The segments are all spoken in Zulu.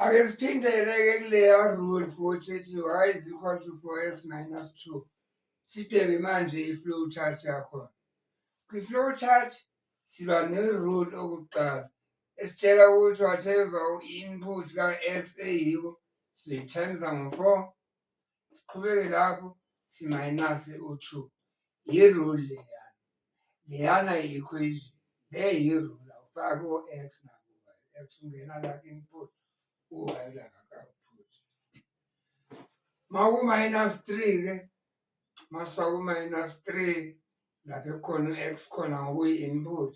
Ake siphindele-ke kuleya rule futhi ethi y is equal to 4x minus 2. Sibheke manje i-flow chart yakhona. Kwi-flow chart siba ne-rule okokuqala esitshela ukuthi whatever u-input ka-x eyiko siyi-times ngo-4, siqhubeke lapho si-minus u-2. Yi-rule leyana. Leyana i-equation, le yi-rule, awufaki o-x naku-y. X ungena la ku-input, u-y lapha ku-output. Maku-minus 3-ke, masifaka u-minus 3 lapha ekukhona u-x khona ngoba uyi-input,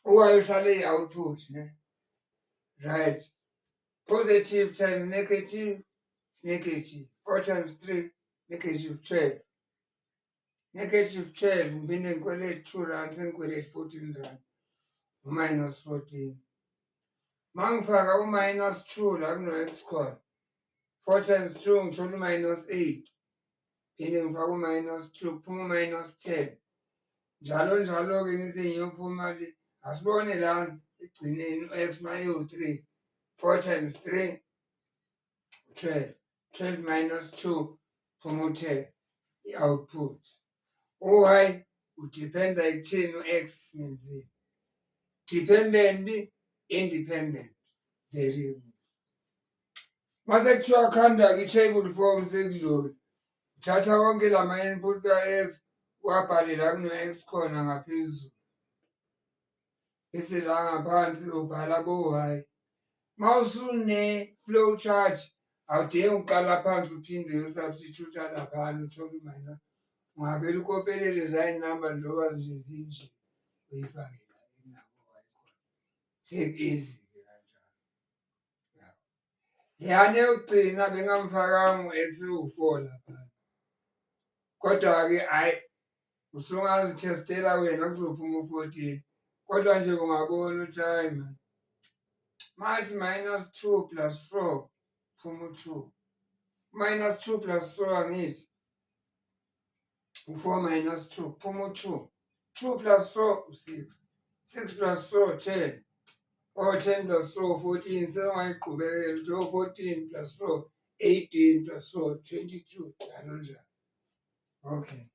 u-y uhlale eyi-output ne? Right. Positive times negative is negative. 4 times 3, negative 12. Negative 12, ngiphinde ngikwelete R2, sengikwelete R14, u-minus 14. Uma ngifaka u-minus 2 la kuno-x khona, 4 times 2, ngithola u-minus 8. Phinde ngifake u-minus 2, kuphuma u-minus 10. Njalo njalo-ke ngize ngiyophuma le. Asibone lana ekugcineni u-x uma ewu-3, 4 times 3, 12. 12 minus 2, phuma u-10, i-output. U-y u-dependa ekutheni u-x simenzeni. Dependent, independent variables. Mase kuthiwa khanda-ke i-table form, sekulula. Uthatha wonke lama-input ka-x, uwabhale la kuno-x khona ngaphezulu. Bese la ngaphansi ubhala bo-y. Uma usune-flow chart awudingi ukuqala phansi uphinde uyo-substitute laphana uthole u-minus. Ungavele ukopele leziya y'namba njengoba nje zinje, uyifake la kunabo-y khona. Seku-easy-ke kanjalo. Leyana yokugcina bengamfakanga u-x ewu-4 laphana. Kodwa-ke hhayi, usungazi-testela wena, kuzophuma u-14. Kodwa nje ungabona ukuthi hhayi man, mathi minus 2 plus 4, phuma u-2. Minus 2 plus 4, angithi u-4 minus 2, phuma u-2. 2 plus 4, u-6. 6 plus 4, 10. Oh, 10 plus 4, 14. Sewungayiqhubekela uthi oh, 14 plus 4, 18, plus 4, 22, njalo njalo. Okay.